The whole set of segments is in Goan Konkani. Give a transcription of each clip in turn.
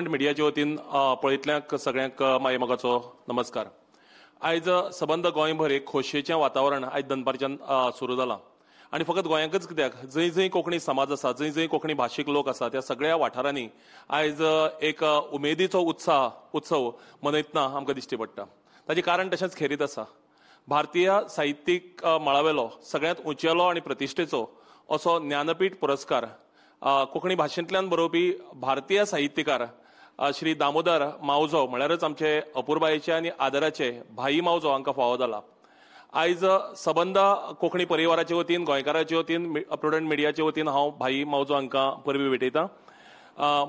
प्रुडंट मिडियाचे वतीन पळयतल्यांक सगळ्यांक माये मोगाचो नमस्कार. आयज सबंद गोंयभर एक खोशयेचें वातावरण आयज दनपारच्यान सुरू जालां आनी फकत गोंयांकच कित्याक, जंय जंय कोंकणी समाज आसा, जंय जंय कोंकणी भाशीक लोक आसा त्या सगळ्या वाठारांनी आयज एक उमेदीचो उत्साह उत्सव मनयतना आमकां दिश्टी पडटा. ताचें कारण तशेंच खेरीत आसा. भारतीय साहित्यीक मळावेलो सगळ्यांत उंचेलो आनी प्रतिश्ठेचो असो ज्ञानपीठ पुरस्कार कोंकणी भाशेंतल्यान बरोवपी भारतीय साहित्यकार श्री दामोदर मावजो म्हळ्यारच आमचे अपुरबायेचे आनी आदराचे भाई मावजो हांकां फावो जाला. आयज सबंद कोंकणी परिवाराचे वतीन, गोंयकाराचे वतीन, प्रुडंट मिडियाचे वतीन हांव भाई मावजो हांकां परबी भेटयतां.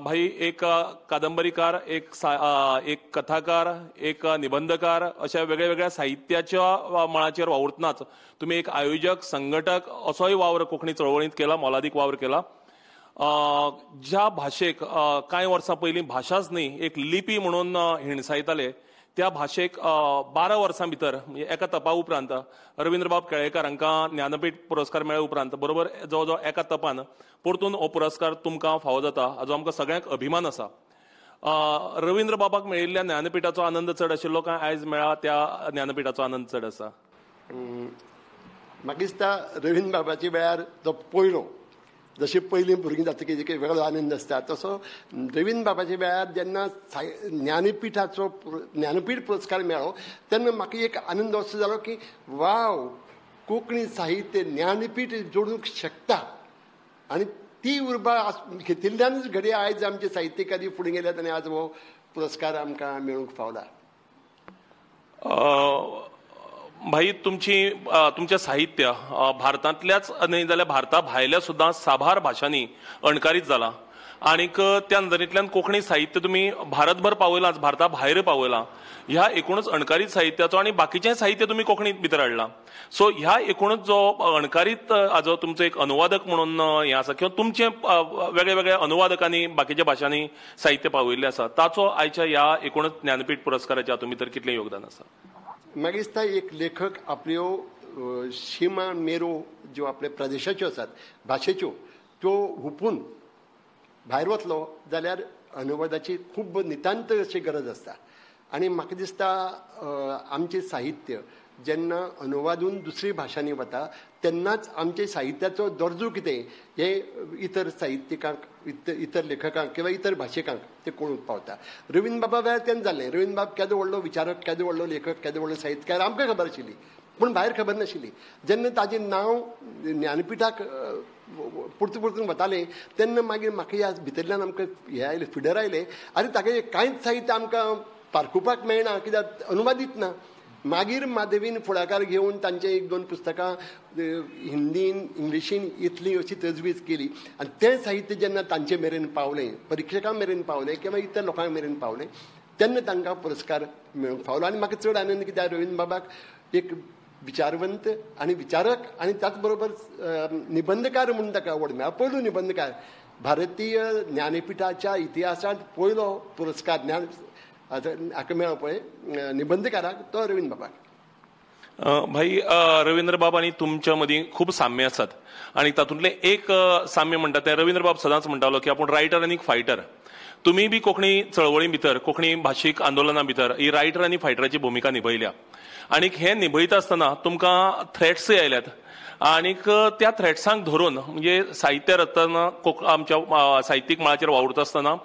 भाई एक कादंबरीकार, एक कथाकार, एक निबंधकार अशा वेगळ्या वेगळ्या साहित्याच्या मळाचेर वावुरतनाच तुमी एक आयोजक, संघटक असोय वावर कोंकणी चळवळींत केला, मोलादीक वावर केला. ज्या भाशेक कांय वर्सां पयलीं भाशाच न्ही एक लिपी म्हणून हिणसायताले त्या भाशेक 12 वर्सां भितर म्हणजे एका तपा उपरांत रवींद्रबाब केळेकार हांकां ज्ञानपीठ पुरस्कार मेळ्ळे उपरांत बरोबर जवळ जवळ एका तपान परतून हो पुरस्कार तुमकां फावो जाता हाजो आमकां सगळ्यांक अभिमान आसा. रवींद्रबाबाक मेळिल्ल्या ज्ञानपीठाचो आनंद चड आशिल्लो काय आयज मेळ्ळा त्या ज्ञानपीठाचो आनंद चड आसा? म्हाका दिसता रवींद्रबाबाच्या वेळार तो पयलो, जशी पयलीं भुरगीं जातकीर एक वेगळो आनंद आसता तसो रवींद्रबाबाच्या वेळार जेन्ना ज्ञानपीठाचो ज्ञानपीठ पुरस्कार मेळ्ळो तेन्ना म्हाका एक आनंद असो जालो की वाव, कोंकणी साहित्य ज्ञानपीठ जोडूंक शकता. आनी ती उर्बा घेतिल्ल्यानच घडये आयज आमचे साहित्यकारी फुडें गेल्यात आनी आज हो पुरस्कार आमकां मेळूंक फावला. भाई, तुमची तुमचें साहित्य भारतांतल्याच न्हय जाल्यार भारता भायल्या सुद्दां साबार भाशांनी अणकारीत जालां आनीक त्या नदरेंतल्यान कोंकणी साहित्य तुमी भारतभर पावयलां, भारता भायर पावयलां. ह्या एकूणच अणकारीत साहित्याचो आनी बाकीचें साहित्य तुमी कोंकणीत भितर हाडलां. सो ह्या एकूणच जो अणकारीत हाजो तुमचो एक अनुवादक म्हणून हें आसा किंवा तुमचें वेगळे वेगळे अनुवादकांनी बाकीच्या भाशांनी साहित्य पावयिल्लें आसा ताचो आयच्या ह्या एकूणच ज्ञानपीठ पुरस्काराच्या हातूंत भितर कितलें योगदान आसा? म्हाका दिसता एक लेखक आपल्यो शिमा मेरो ज्यो आपल्या प्रदेशाच्यो आसात, भाशेच्यो, त्यो हुपून भायर वतलो जाल्यार अनुवादाची खूब नितांत अशी गरज आसता. आनी म्हाका दिसता आमचें साहित्य जेन्ना अनुवादून दुसरी भाशांनी वता तेन्नाच आमच्या साहित्याचो दर्जो कितें हें इतर साहित्यिकांक, इतर लेखकांक किंवा इतर भाशेकांक तें कळूंक पावता. रवींद्रबाबा वेळार तेन्ना जालें. रवींद्रबाब केदो व्हडलो विचारक, केदो व्हडलो लेखक, केदो व्हडलो साहित्यकार आमकां खबर आशिल्ली, पूण भायर खबर नाशिल्ली. जेन्ना ताजें नांव ज्ञानपीठाक परतून परतून वतालें तेन्ना मागीर म्हाका ह्या भितरल्यान आमकां हें आयलें, फिडर आयलें आनी तागेलें कांयच साहित्य आमकां पारखुपाक मेळना कित्याक अनुवादीत ना. मागीर माधवीन फुडाकार घेवन तांचे एक दोन पुस्तकां हिंदीन इंग्लिशीन इतली अशी तजवीज केली आनी तें साहित्य जेन्ना तांचे मेरेन पावलें, परिक्षकां मेरेन पावलें किंवा इतर लोकां मेरेन पावलें तेन्ना तांकां पुरस्कार मेळूंक पावलो. आनी म्हाका चड आनंद कित्याक रवींद्रबाबाक एक विचारवंत आनी विचारक आनी त्याच बरोबर निबंधकार म्हणून ताका आवड मेळ्ळा. पयलो निबंधकार, भारतीय ज्ञानपीठाच्या इतिहासांत पयलो पुरस्कार ज्ञान हाका मेळ्ळो पळय निबंधकाराक, तो रवींद्रबाबाक. भाई, रवींद्रबाब आनी तुमच्या मदीं खूब साम्य आसात आनी तातूंतलें एक साम्य म्हणटा तें रवींद्रबाब सदांच म्हणटालो की आपूण रायटर आनी फायटर. तुमी बी कोंकणी चळवळी भितर, कोंकणी भाशीक आंदोलना भितर ही रायटर आनी फायटराची भुमिका निभयल्या आनी हें निभयता आसतना तुमकां थ्रेट्सय आयल्यात आनीक त्या थ्रेट्सांक धरून म्हणजे साहित्य रचतना, आमच्या साहित्यीक मळाचेर वावुरता आसतना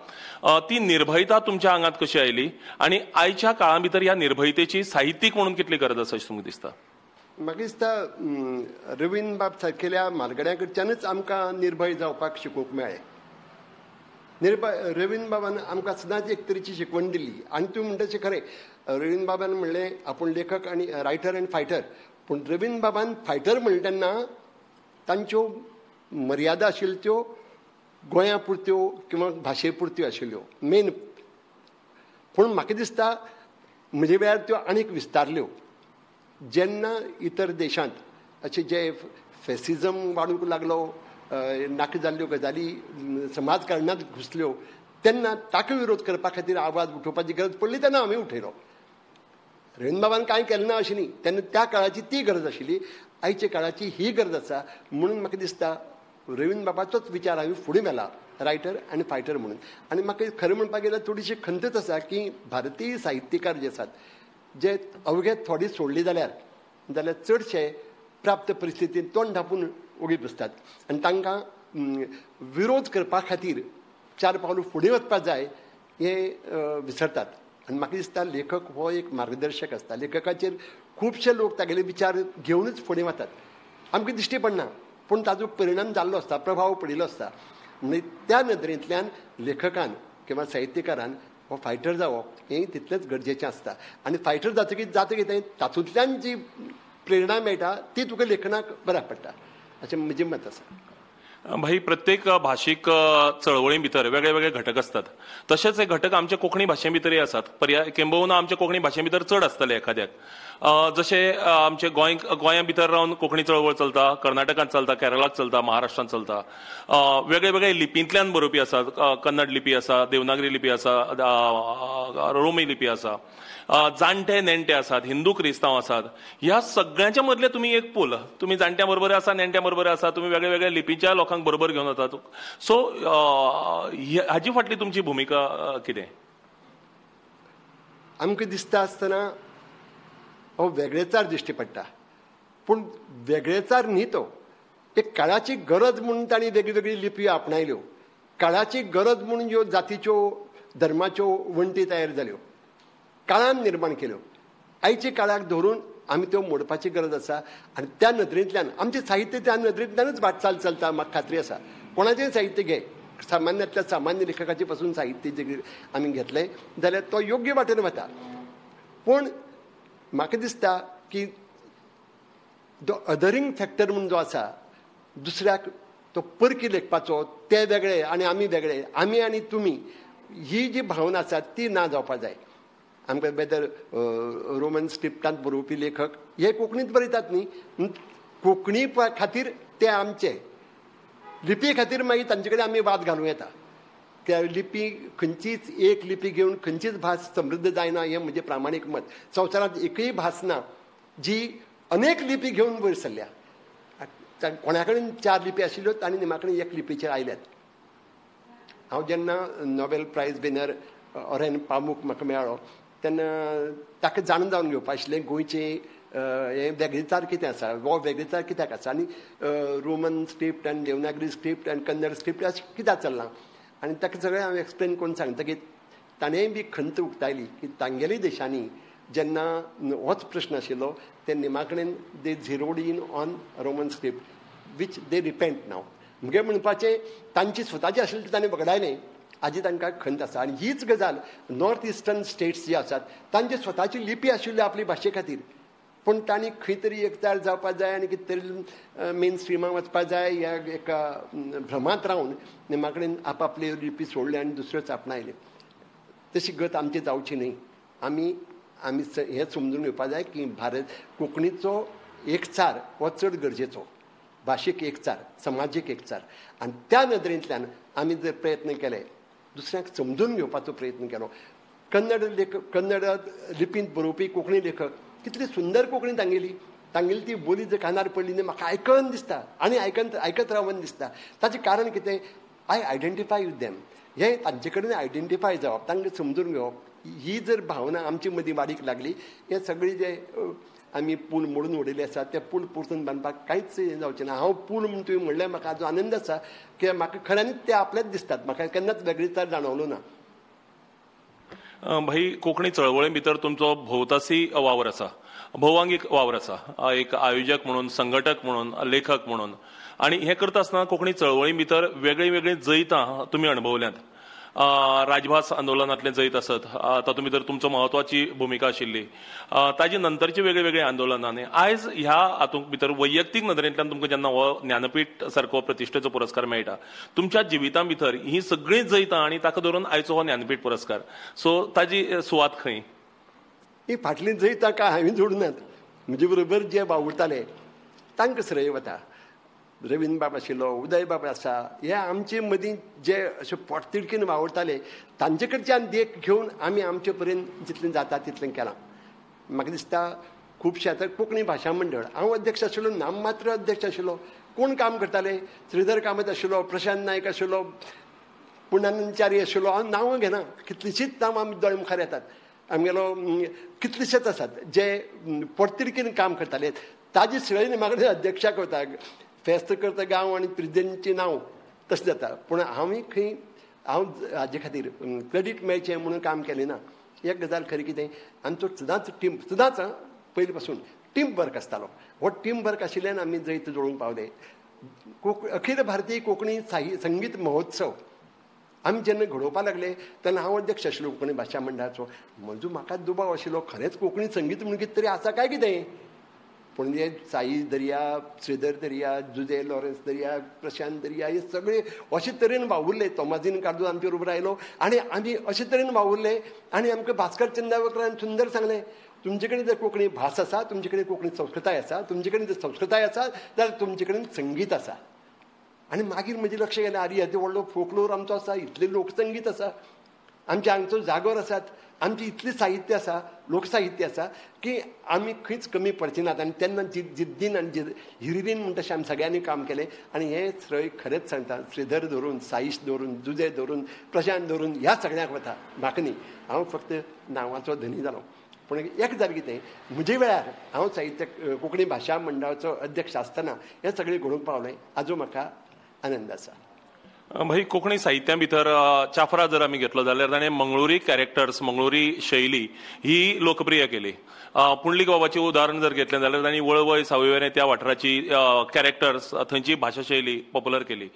ती निर्भयता तुमच्या आंगांत कशी आयली आनी आयच्या काळा भितर ह्या निर्भयतेची साहित्यीक म्हणून कितली गरज आसा अशें तुमकां दिसता? म्हाका दिसता रवींद्रबाब सारकेल्या म्हालगड्यां कडच्यानच आमकां निर्भय जावपाक शिकूंक मेळ्ळें. निर्भय रवींद्रबाबान आमकां सदांच एक तरेची शिकवण दिली आनी तूं म्हणटा तशें खरें, रवींद्रबाबान म्हणलें आपूण लेखक आनी रायटर आनी फायटर, पूण रवींद्रबाबान फायटर म्हणलें तेन्ना तांच्यो मर्यादा आशिल्ल्यो त्यो गोंया पुरत्यो किंवा भाशे पुरत्यो आशिल्ल्यो मेन. पूण म्हाका दिसता म्हजे वेळार त्यो आनीक विस्तारल्यो. जेन्ना इतर देशांत अशें जे फेसिजम वाडूंक लागलो, नाका जाल्ल्यो गजाली समाजकारणांत घुसल्यो तेन्ना ताका विरोध करपा खातीर आवाज उठोवपाची गरज पडली तेन्ना आमी उठयलो. रवींद्रबाबान कांय केलें ना अशें न्ही, तेन्ना त्या काळाची ती गरज आशिल्ली, आयच्या काळाची ही गरज आसा. म्हणून म्हाका दिसता रवींद्रबाबाचोच विचार हांवें फुडें व्हेला. रायटर आनी फायटर म्हणून. आनी म्हाका खरें म्हणपाक गेल्यार थोडीशी खंतच आसा की भारतीय साहित्यकार जे आसात जे अवघे थोडी सोडली जाल्यार जाल्यार चडशे प्राप्त परिस्थितीन तोंड धांपून ओगी बसतात आनी तांकां विरोध करपा खातीर चार पावलां फुडें वचपाक जाय हें विसरतात. आनी म्हाका दिसता लेखक हो एक मार्गदर्शक आसता. लेखकाचेर खुबशे लोक तागेले विचार घेवनूच फुडें वतात, आमकां दिश्टी पडना पूण ताजो परिणाम जाल्लो आसता, प्रभाव पडिल्लो आसता. म्हणजे त्या नदरेंतल्यान लेखकान किंवा साहित्यकारान हो फायटर जावप हें तितलेंच गरजेचें आसता. आनी फायटर जातकीर जाता कितें तातूंतल्यान जी प्रेरणा मेळटा ती तुका लेखनाक बऱ्याक पडटा अशें म्हजें मत आसा. भाई, प्रत्येक भाशीक चळवळी भितर वेगळे वेगळे घटक आसतात, तशेंच हे घटक आमच्या कोंकणी भाशे भितरय आसात. पर्याय किंबहुना आमच्या कोंकणी भाशे भितर चड आसतले एखाद्याक. जशें आमचे गोंया भितर रावन कोंकणी चळवळ चलता, कर्नाटकांत चलता, केरळांत चलता, महाराष्ट्रांत चलता. वेगळे वेगळे लिपींतल्यान बरोवपी आसात. कन्नड लिपी आसा, देवनागरी लिपी आसा, रोमी लिपी आसा, जाणटे नेणटे आसात, हिंदू क्रिस्तांव आसात. ह्या सगळ्यांच्या मदले तुमी एक पूल, तुमी जाणट्या बरोबर आसा, नेणट्या बरोबर आसा, तुमी वेगळे वेगळे लिपीच्या लोकांक बरोबर घेवन वतात. सो हाजी फाटली तुमची भुमिका कितें? आमकां दिसता आसतना हो वेगळेचार दिश्टी पडटा, पूण वेगळेचार न्ही तो, एक काळाची गरज म्हणून तांणी वेगळी वेगळी लिपी आपणायल्यो. काळाची गरज म्हणून ह्यो जातीच्यो धर्माच्यो वण्टी तयार जाल्यो, काळान निर्माण केल्यो. आयच्या काळाक धरून आमी त्यो मोडपाची गरज आसा आनी त्या नदरेंतल्यान आमचें साहित्य त्या नदरेंतल्यानूच वाटचाल चलता, म्हाका खात्री आसा. कोणाचेंय साहित्य घे, सामान्यांतल्या सामान्य लेखकाचे पासून साहित्य जे आमी घेतलें जाल्यार तो योग्य वाटेन वता. पूण म्हाका दिसता की जो अदरींग फॅक्टर म्हूण जो आसा, दुसऱ्याक तो परकी लेखपाचो, ते वेगळे आनी आमी वेगळे, आमी आनी तुमी ही जी भावना आसा ती ना जावपाक जाय. आमकां वेदर रोमन स्क्रिप्टांत बरोवपी लेखक हे कोंकणींत बरयतात न्ही, कोंकणी खातीर ते आमचे, लिपी खातीर मागीर तांचे कडेन आमी वाद घालूं येता. त्या लिपी खंयचीच एक लिपी घेवन खंयचीच भास समृद्ध जायना हें म्हजें प्रामाणीक मत. संवसारांत एकूय भास ना जी अनेक लिपी घेवन वयर सरल्या. कोणा कडेन चार लिपी आशिल्ल्यो तांणी निमा कडेन एक लिपीचेर आयल्यात. हांव जेन्ना नोबेल प्रायज विनर ओरेन पामूक म्हाका मेळ्ळो तेन्ना ताका जाणून जावन घेवपा आशिल्लें गोंयचें हें वेगळेचार कितें आसा, हो वेगळेचार कित्याक आसा आनी रोमन स्क्रिप्ट आनी देवनागरी स्क्रिप्ट आनी कन्नड स्क्रिप्ट अशें कित्याक चल्लां. आनी ताका सगळें हांव एक्सप्लेन करून सांगता की ताणेंय बी खंत उक्तायली की तांगेल्या देशांनी जेन्ना होच प्रश्न आशिल्लो ते निमा कडेन they zeroed in on Roman script which they repent now. म्हगे म्हणपाचें तांची स्वताची आशिल्ली ती ताणें वगडायलें, आजी तांकां खंत आसा. आनी हीच गजाल नॉर्थ इस्टर्न स्टेट्स जे आसात तांची स्वताची लिपी आशिल्ली आपली भाशे खातीर, पूण तांणी खंय तरी एकचार जावपाक जाय आनी कितें तरी मेन स्ट्रिमाक वचपाक जाय ह्या एका भ्रमांत रावन निमा कडेन आपआपली लिपी सोडली आनी दुसऱ्योच आपणायल्यो. तशी गत आमची जावची न्ही. आमी आमी हें समजून घेवपाक जाय की भारत कोंकणीचो एकचार हो चड गरजेचो, भाशीक एकचार, समाजीक एकचार. आनी त्या नदरेंतल्यान आमी जर प्रयत्न केले, दुसऱ्यांक समजून घेवपाचो प्रयत्न केलो, कन्नड लेखक, कन्नड लिपींत बरोवपी कोंकणी लेखक कितली सुंदर कोंकणी तांगेली, तांगेली ती बोली जर कानार पडली न्ही म्हाका आयकन दिसता आनी आयकत रावन दिसता. ताचें कारण कितें, I identify with them. हें तांचे कडेन आयडेंटिफाय जावप, तांकां समजून घेवप, ही जर भावना आमचे मदीं वाडीक लागली, हे सगळे जे आमी पूल मोडून उडयले आसात ते पूल परतून बांदपाक कांयच हें जावचें ना. हांव पूल म्हूण तुवें म्हणलें म्हाका आजो आनंद आसा की म्हाका खऱ्यांनीच ते आपलेच दिसतात, म्हाका केन्नाच वेगळीचार जाणवलो ना. भाई, कोंकणी चळवळी भितर तुमचो भोवतासी वावर आसा, भोवांगीक वावर आसा, एक आयोजक म्हणून, संघटक म्हणून, लेखक म्हणून. आनी हें करता आसतना कोंकणी चळवळी भितर वेगळीं वेगळीं जैतां तुमी अणभवल्यांत. राजभास आंदोलनांतलें जैत आसत, तातूंत भितर तुमचो म्हत्वाची भुमिका आशिल्ली, ताजे नंतरची वेगळी वेगळी आंदोलनां. आयज ह्या हातूंत भितर वैयक्तीक नदरेंतल्यान तुमकां जेन्ना हो ज्ञानपीठ सारको प्रतिश्ठेचो पुरस्कार मेळटा, तुमच्या जिविता भितर ही सगळीं जैतां आनी ताका धरून आयचो हो ज्ञानपीठ पुरस्कार, सो ताजी सुवात खंय? ही फाटलीं जैतां काय हांवें जोडूनात, म्हजे बरोबर जे वावुरताले तांकां श्रेय वता. रवीन्द्रबाब आशिल्लो, उदयबाब आसा, हे आमचे मदीं जे अशे पोटतिडकीन वावुरताले तांचे कडच्यान देख घेवन आमी आमचे पर्यंत जितलें जाता तितलें केलां. म्हाका दिसता खुबशें आतां कोंकणी भाशा मंडळ, हांव अध्यक्ष आशिल्लो, नाममात्र अध्यक्ष आशिल्लो, कोण काम करताले, श्रीधर कामत आशिल्लो, प्रशांत नायक आशिल्लो, पुर्णानंद च्यारी आशिल्लो, हांव नांवां घेना, कितलींशींच नांवां आमी दोळे मुखार येतात. आमगेलो कितलेशेच आसात जे पोटतिडकीन काम करताले. ताजी श्रेय म्हाका अध्यक्षाक वता, फेस्त करता गांव आनी प्रेजिडेंटचें नांव तशें जाता. पूण हांवूय खंय हांव हाजे खातीर क्रेडीट मेळचें म्हणून काम केलें ना. एक गजाल खरी कितें, आमचो सदांच टीम, सदांच पयलीं पासून टीम वर्क आसतालो. हो टीम वर्क आशिल्ल्यान आमी जैत जोडूंक पावले. अखिल भारतीय कोंकणी संगीत महोत्सव आमी जेन्ना घडोवपाक लागले तेन्ना हांव अध्यक्ष आशिल्लो कोंकणी भाशा मंडळाचो. म्हजो म्हाका दुबाव आशिल्लो खरेंच कोंकणी संगीत म्हणून कितें तरी आसा काय कितें. पूण हे साई दर्या, श्रीधर दर्या, जुजे लॉरेन्स दर्या, प्रशांत दर्या हे सगळे अशे तरेन वावुरले. तोमाजीन कार्दोज आमचे बरोबर आयलो आनी आमी अशे तरेन वावुरले. आनी आमकां भास्कर चंदावकरान सुंदर सांगलें, तुमचे कडेन जर कोंकणी भास आसा, तुमचे कडेन कोंकणी संस्कृताय आसा, तुमचे कडेन जर संस्कृताय आसा जाल्यार तुमचे कडेन संगीत आसा. आनी मागीर म्हजें लक्ष गेलें, आरे येदो व्हडलो फोकलोर आमचो आसा, इतलें लोकसंगीत आसा, आमचे हांगचो जागोर आसात, आमचें इतलें साहित्य आसा, लोकसाहित्य आसा की आमी खंयच कमी पडचे नात. आनी तेन्ना जिद्दीन आनी हिरिरीन म्हणटा तशें आमी सगळ्यांनी काम केलें. आनी हें श्रेय खरेंच सांगता श्रीधर धरून, साईश धरून, जुजे धरून, प्रशांत धरून ह्या सगळ्यांक वता, म्हाका न्ही. हांव फक्त नांवाचो धनी जालो. पूण एक जालें कितें, म्हजे वेळार हांव साहित्य कोंकणी भाशा मंडळाचो अध्यक्ष आसतना हें सगळें घडोवंक पावलें, आजो म्हाका आनंद आसा. भाई, कोंकणी साहित्या भितर चाफ्रा जर आमी घेतलो जाल्यार ताणें मंगळुरी कॅरेक्टर्स, मंगळुरी शैली ही लोकप्रिय केली. पुंडलीक बाबाचें उदाहरण जर घेतलें जाल्यार तांणी वळवय सावयवेरें त्या वाठाराची कॅरेक्टर्स, थंयची भाशा शैली पॉप्युलर केली.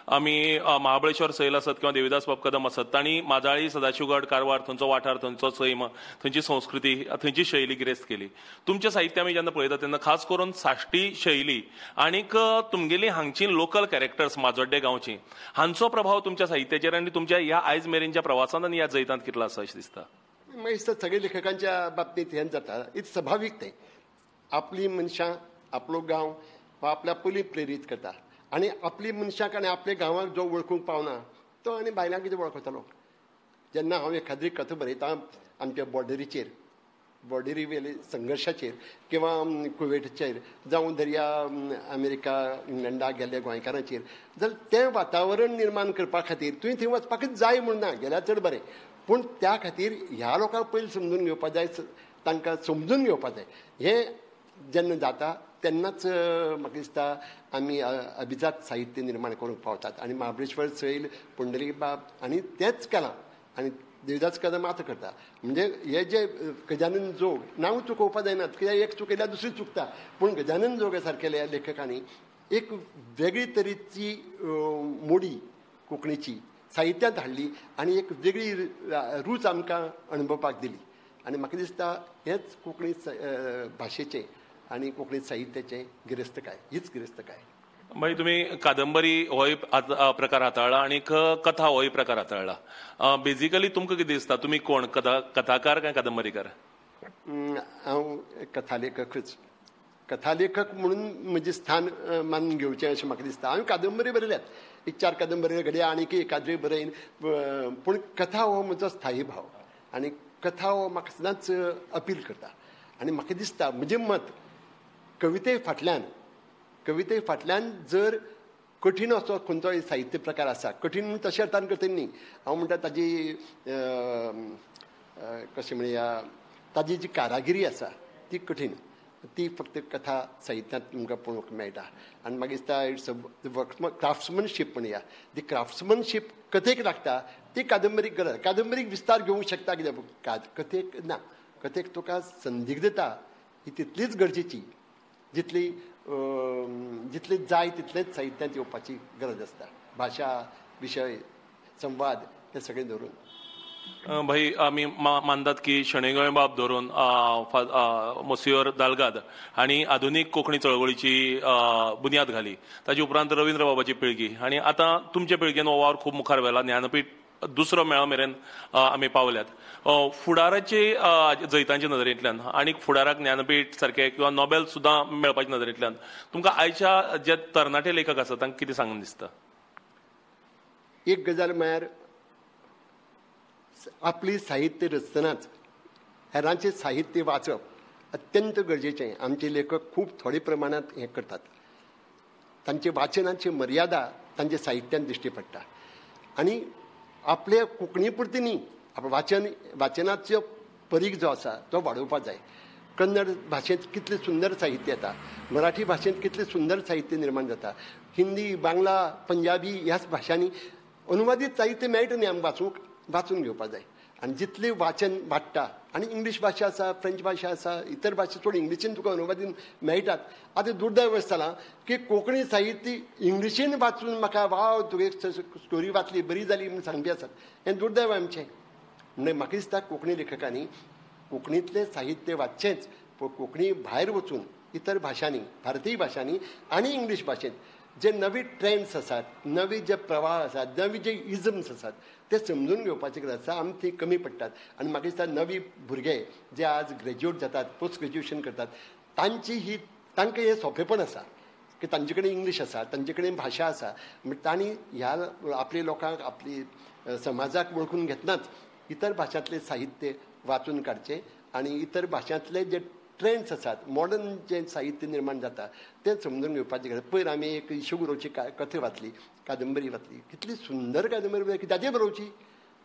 आमी महाबळेश्वर सैल आसत किंवा देविदास बाब कदम आसत, तांणी माजाळी, सदाशिवगड, कारवार थंयचो वाठार, थंयचो सैम, थंयची संस्कृती, थंयची शैली गिरेस्त केली. तुमच्या साहित्य आमी जेन्ना पळयता तेन्ना खास करून साश्टी शैली आनीक तुमगेली हांगची लोकल कॅरेक्टर्स माजोड्डे गांवची, हांचो प्रभाव तुमच्या साहित्याचेर आनी तुमच्या ह्या आयज मेरेनच्या प्रवासांत आनी ह्या जैतांत कितलो आसा अशें दिसता? मागीर सगळे लेखकांच्या बाबतींत हें जाता, it's सभावीक तें. आपली मनशां, आपलो गांव आपल्या पयलीं प्रेरीत करता आनी आपली मनशाक आनी आपल्या गांवाक जो वळखूंक पावना तो आनी बायलांक कितें वळखतलो. जेन्ना हांव एखाद्री कथा बरयता आमच्या बॉर्डरीचेर, बॉर्डरी वेले संघर्शाचेर किंवा कुवेटचेर जावं दर्या अमेरिका इंग्लंडाक गेल्ल्या गोंयकारांचेर, जाल्यार तें वातावरण निर्माण करपा खातीर तुवें थंय वचपाकच जाय म्हूण ना, गेल्यार चड बरें, पूण त्या खातीर ह्या लोकांक पयलीं समजून घेवपाक जाय, तांकां समजून घेवपाक जाय. हें जेन्ना जाता तेन्नाच म्हाका दिसता आमी अभिजात साहित्य निर्माण करूंक पावतात. आनी महाबळेश्वर सैल, पुंडलीक बाब आनी तेंच केलां आनी देविदास कदम आतां करता. म्हणजे हे जे गजानन जोग, नांव चुकोवपाक जायना कित्याक एक चुकयल्यार दुसरी चुकता, पूण गजानन जोग सारकेल्या लेखकांनी एक वेगळी तरेची मोडी कोंकणीची साहित्यांत हाडली आनी एक वेगळी रूच आमकां अणभवपाक दिली. आनी म्हाका दिसता हेंच कोंकणी भाशेचें आनी कोंकणी साहित्याचें गिरेस्तकाय, हीच गिरेस्तकाय. मागीर तुमी कादंबरी होय प्रकार हाताळ्ळा आनी कथा होय प्रकार हाताळ्ळा. बेजिकली तुमकां कितें दिसता, तुमी कोण, कथाकार काय कादंबरीकार? हांव कथालेखकच. कथालेखक म्हणून म्हजें स्थान मानून घेवचें अशें म्हाका दिसता. हांवें कादंबरी बरयल्यात, एक चार कादंबरी घडये आनीक एकाद्री बरयन, पूण कथा हो म्हजो स्थायी भाव आनी कथा हो म्हाका सदांच अपील करता. आनी म्हाका दिसता म्हजें मत, कविते फाटल्यान जर कठीण असो खंयचोय साहित्य प्रकार आसा, कठीण म्हूण तशें अर्थान करता न्ही, हांव म्हणटा ताजी कशें म्हणया, ताजी जी कारागिरी आसा ती कठीण, ती फक्त कथा साहित्यांत तुमकां पळोवंक मेळटा. आनी मागीर दिसता it's a craftsmanship म्हणया, ती क्राफ्ट्समनशीप कथेक लागता, ती कादंबरीक गरज. कादंबरीक विस्तार घेवंक शकता कित्याक कथेक ना, कथेक तुका संदिग्धता ही तितलीच गरजेची, जितली जितली जाय तितलेंच साहित्यांत येवपाची गरज आसता. भाशा, विशय, संवाद हे सगळें धरून. भाई, आमी मानतात की शणै गोंयबाब धरून मोसियोर दाल्गाद हांणी आधुनीक कोंकणी चळवळीची बुन्याद घाली. ताजे उपरांत रवींद्र बाबाची पिळगी आनी आतां तुमचे पिळगेन हो वावर खूब मुखार व्हेला. ज्ञानपीठ दुसरो मेळो मेरेन आमी पावल्यात. फुडाराचे जैतांच्या नदरेंतल्यान आनी फुडाराक ज्ञानपीठ सारके किंवा नोबेल सुद्दां मेळपाच्या नदरेंतल्यान तुमकां आयच्या जे तरणाटे लेखक आसात तांकां कितें सांगून दिसता? एक गजाल म्हळ्यार आपली साहित्य रचतनाच हेरांचें साहित्य वाचप अत्यंत गरजेचें. आमचे लेखक खूब थोडे प्रमाणांत हें करतात, तांचे वाचनाची मर्यादा तांच्या साहित्यांत दिश्टी पडटा. आनी आपले कोंकणी पुरती न्ही, वाचन वाचनाचो परीघ जो आसा तो वाडोवपाक जाय. कन्नड भाशेंत कितलें सुंदर साहित्य येता, मराठी भाशेंत कितलें सुंदर साहित्य निर्माण जाता, हिंदी, बांगला, पंजाबी ह्याच भाशांनी अनुवादीत साहित्य मेळटा न्ही आमकां वाचूंक, वाचून घेवपाक जाय. आनी जितलें वाचन वाडटा, आनी इंग्लीश भाशा आसा, फ्रेंच भाशा आसा, इतर भाशा चड इंग्लिशीन तुका अनुवादीन मेळटात. आतां दुर्दैव अशें जालां की कोंकणी साहित्य इंग्लिशीन वाचून म्हाका वाव तुवें स्टोरी वाचली बरी जाली म्हूण सांगपी आसात. हें दुर्दैव आमचें. म्हणजे म्हाका दिसता कोंकणी लेखकांनी कोंकणींतलें साहित्य वाचचेंच, पूण कोंकणी भायर वचून इतर भाशांनी, भारतीय भाशांनी आनी इंग्लीश भाशेंत जे नवी ट्रेंड्स आसात, नवी जे प्रवाह आसात, नवी जे इजम्स आसात ते समजून घेवपाची गरज आसा. आमी ती कमी पडटात. आनी म्हाका दिसता नवी भुरगे जे आज ग्रेज्युएट जातात, पोस्ट ग्रेज्युएशन करतात, तांची ही तांकां हें सोंपेपण आसा की तांचे कडेन इंग्लीश आसा, तांचे कडेन भाशा आसा, म्हण तांणी ह्या आपल्या लोकांक, आपली समाजाक वळखून घेतनाच इतर भाशांतलें साहित्य वाचून काडचें आनी इतर भाशांतले जे ट्रेंड्स आसात, मॉडर्न जें साहित्य निर्माण जाता तें समजून घेवपाची गरज. पयर आमी एक ईशुगुरोची कथा वाचली, कादंबरी वाचली, कितली सुंदर कादंबरी, कित्याचेर बरोवची.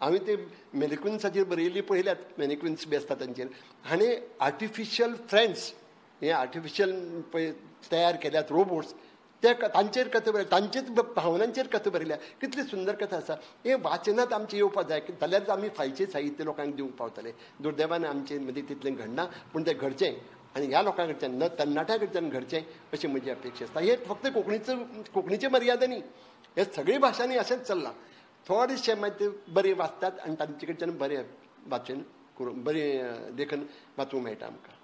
हांवें ते मेनिक्विन्साचेर बरयल्ली पळयल्यात, मेनिक्विन्स बी आसता तांचेर. हाणें आर्टिफिशियल फ्रेंड्स हे आर्टिफिशियल पळय तयार केल्यात रोबोट्स, ते तांचेर कथा बरयल्या, तांचेच भावनांचेर कथा बरयल्या. कितली सुंदर कथा आसा. हें वाचनांत आमचें येवपाक जाय जाल्यारच आमी फायचें साहित्य लोकांक दिवंक पावतले. दुर्दैवान आमचे मदीं तितलें घडना, पूण तें घडचें आनी ह्या लोकां कडच्यान, न तरणाट्या कडच्यान घडचें अशी म्हजी अपेक्षा आसता. हें फक्त कोंकणीची मर्यादा न्ही, हे सगळे भाशांनी अशेंच चल्लां. थोडेशे मागीर ते बरें वाचतात आनी तांचे कडच्यान बरें वाचन करून बरें लेखन वाचूंक मेळटा आमकां.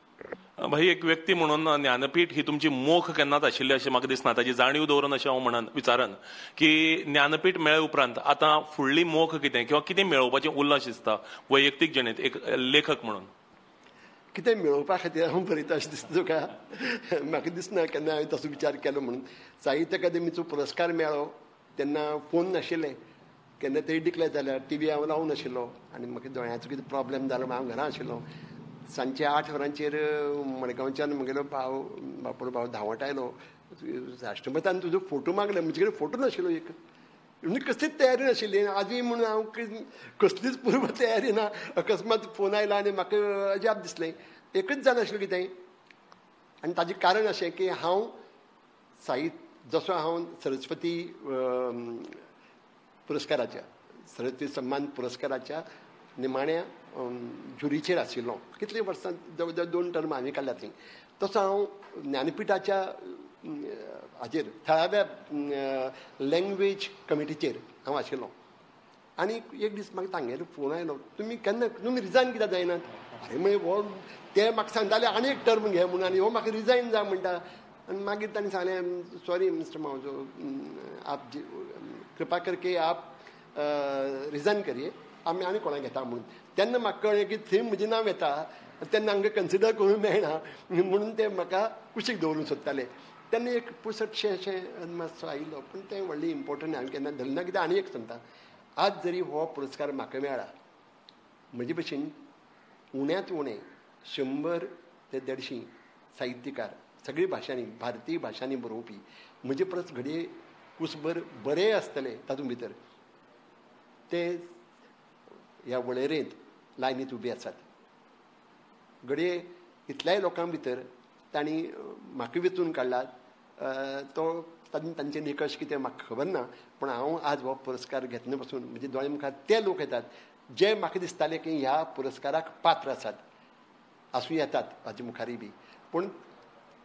भाई, एक व्यक्ती म्हणून ज्ञानपीठ ही तुमची मोख केन्नाच आशिल्ली अशें म्हाका दिसना. ताची जाणीव दवरून अशें हांव म्हणन विचारन की ज्ञानपीठ मेळ्ळे उपरांत आतां फुडली मोख कितें किंवा कितें मेळोवपाचें उरलां अशें दिसता वैयक्तीक जिणेंत एक लेखक म्हणून? कितें मेळोवपा खातीर हांव बरयता अशें दिसता तुका? म्हाका दिसना केन्ना हांवें तसो विचार केलो म्हणून. साहित्य अकादेमीचो पुरस्कार मेळ्ळो तेन्ना फोन नाशिल्ले, केन्ना तरी डिक्लेर जाल्यार टी व्ही हांव लावूं नाशिल्लो आनी म्हाका दोळ्यांचो कितें प्रॉब्लेम जालो हांव घरा आशिल्लो. सांजचे 8 वरांचेर मडगांवच्यान म्हगेलो भाव, बापोल भाव धांवट आयलो, राष्ट्रमतान तुजो फोटो मागले. म्हजे कडेन फोटो नाशिल्लो एक, म्हणजे कसलीच तयारी नाशिल्ली. आजूय म्हणून हांव कसलीच पूर्व तयारी ना. अकस्मात फोन आयला आनी म्हाका अजाप दिसलें. एकच जाणाशिल्लें कितें, आनी ताजें कारण अशें की हांव साहित्य जसो हांव सरस्वती पुरस्काराच्या, सरस्वती सन्मान पुरस्काराच्या निमाण्या ज्युरीचेर आशिल्लो कितलीं वर्सां, जवळ जवळ 2 टर्म हांवें काडल्या थंय. तसो हांव ज्ञानपिठाच्या हाजेर थळाव्या लँग्वेज कमिटीचेर हांव आशिल्लो. आनी एक दीस म्हाका तांगेलो फोन आयलो, तुमी केन्ना तुमी रिजायन कित्याक जायनात? अरे म्हळें हो ते म्हाका सांगताले आनी एक टर्म घे म्हणून आनी हो म्हाका रिजायन जा म्हणटा. आनी मागीर तांणी सांगलें, सॉरी मिस्टर मावजो, आप कृपा करके आप रिजायन करिये, आमी आनी कोणाक घेता म्हणून. तेन्ना म्हाका कळ्ळें की थंय म्हजें नांव येता तेन्ना हांकां कन्सिडर करूंक मेळना म्हणून ते म्हाका कुशीक दवरूंक सोदताले. तेन्ना एक पुसटशें अशें अदमास आयिल्लो, पूण तें व्हडलें इम्पोर्टंट हांवें केन्ना धरलें ना. कित्याक आनी एक सांगता, आज जरी हो पुरस्कार म्हाका मेळ्ळा, म्हजे भशेन उण्यांत उणें 100 ते 150 साहित्यकार सगळी भाशांनी, भारतीय भाशांनी बरोवपी म्हजे परस घडये कुसभर बरें आसतले तातूंत भितर, ते ह्या वळेरेंत लायनींत उबे आसात. घडये इतल्याय लोकां भितर तांणी म्हाका वेंचून काडला, तो तांचे निकश कितें म्हाका खबर ना, पूण हांव आज हो पुरस्कार घेतना पसून म्हजे दोळे मुखार ते लोक येतात जे म्हाका दिसताले की ह्या पुरस्काराक पात्र आसात, आसूं येतात म्हाजे मुखारय बी. पूण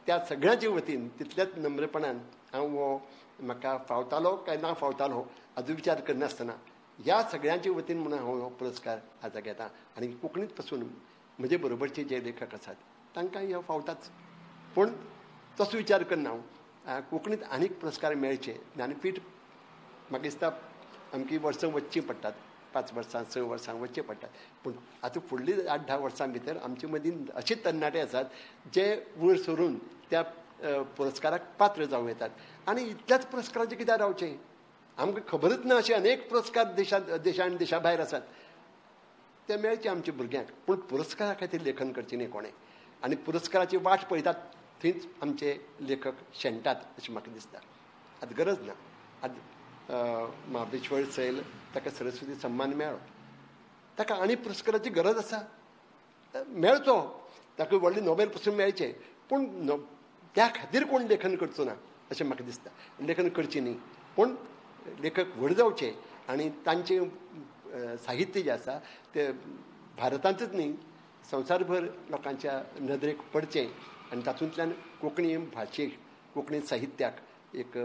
त्या सगळ्यांचे वतीन तितल्याच नम्रपणान हांव हो म्हाका फावतालो काय ना फावतालो हाजो विचार करनासतना ह्या सगळ्यांचे वतीन म्हणून हांव हो पुरस्कार आज घेता. आनी कोंकणींत पसून म्हजे बरोबरचे जे लेखक आसात तांकां हो फावताच, पूण तसो विचार करना हांव. कोंकणींत आनीक पुरस्कार मेळचे, ज्ञानपीठ म्हाका दिसता आमकी वर्सां वचचीं पडटात, 5 वर्सां 6 वर्सां वचचीं पडटात, पूण आतां फुडलीं 8-10 वर्सां भितर आमचे मदीं अशे तरणाटे आसात जे वयर सरून त्या पुरस्काराक पात्र जावं येतात. आनी इतल्याच पुरस्काराचें कित्याक रावचें, आमकां खबरच ना अशे अनेक पुरस्कार देशा आनी देशा भायर आसात, ते मेळचे आमच्या भुरग्यांक. पूण पुरस्कारा खातीर लेखन करचें न्ही कोणें, आनी पुरस्काराची वाट पळयतात थंयच आमचे लेखक शेणटात अशें म्हाका दिसता. आतां गरज ना, आतां महाबळेश्वर सैल ताका सरस्वती सन्मान मेळ्ळो. ताका आनी पुरस्काराची गरज आसा? मेळचो, ताका व्हडले नोबेल पुरस्कार मेळचे, पूण त्या खातीर कोण लेखन करचो ना अशें म्हाका दिसता. लेखन करचें न्ही, पूण लेखक व्हड जावचे आनी तांचें साहित्य जें आसा तें भारतांतच न्ही संवसारभर लोकांच्या नदरेक पडचें आनी तातूंतल्यान कोंकणी भाशेक, कोंकणी साहित्याक एक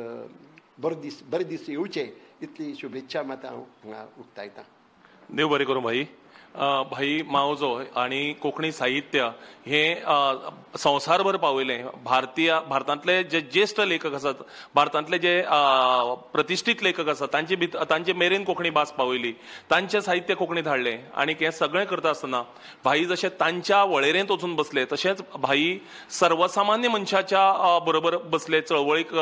बरे दीस येवचे इतली शुभेच्छा मात हांव हांगा उक्तायतां. देव बरें करूं भाई. भाई मावजो आनी कोंकणी साहित्य हें संवसारभर पावयलें. भारतांतले जे ज्येश्ठ लेखक आसात, भारतांतले जे प्रतिश्ठीत लेखक आसात तांचे मेरेन कोंकणी भास पावयली, तांचें साहित्य कोंकणीत हाडलें. आनी हें सगळें करता आसतना भाई जशें तांच्या वळेरेंत वचून बसले तशेंच भाई सर्वसामान्य मनशाच्या बरोबर बसले, चळवळीक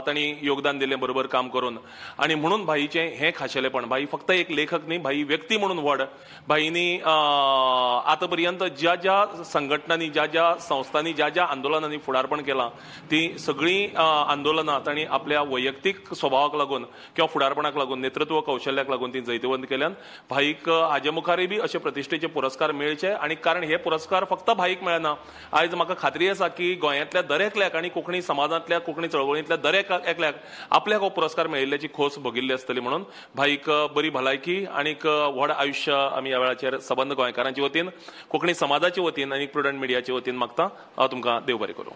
तांणी योगदान दिलें बरोबर काम करून. आनी म्हणून भाईचें हें खाशेलेपण, भाई फक्त एक लेखक न्ही, भाई व्यक्ती म्हणून व्हड. भाईनी आतापर्यंत ज्या ज्या संघटनांनी, ज्या ज्या संस्थांनी, ज्या ज्या आंदोलनांनी फुडारपण केलां ती सगळीं आंदोलनां तांणी आपल्या वैयक्तीक स्वभावाक लागून किंवा फुडारपणाक लागून, नेतृत्व कौशल्याक लागून ती जैतिवंत केल्यान. भाईक हाजे मुखारय बी अशे प्रतिश्ठेचे पुरस्कार मेळचे. आनी कारण हे पुरस्कार फक्त भाईक मेळना, आयज म्हाका खात्री आसा की गोंयांतल्या दरेकल्याक आनी कोंकणी समाजांतल्या, कोंकणी चळवळींतल्या दरेक एकल्याक आपल्याक हो पुरस्कार मेळिल्ल्याची खोस भोगिल्ली आसतली. म्हणून भाईक बरी भलायकी आनीक व्हड आयुश्य आमी ह्या वेळाचेर सबंद गोंयकारांचे वतीन, कोंकणी समाजाचे वतीन आनी प्रुडंट मिडियाचे वतीन मागता. हांव तुमकां देव बरें करूं.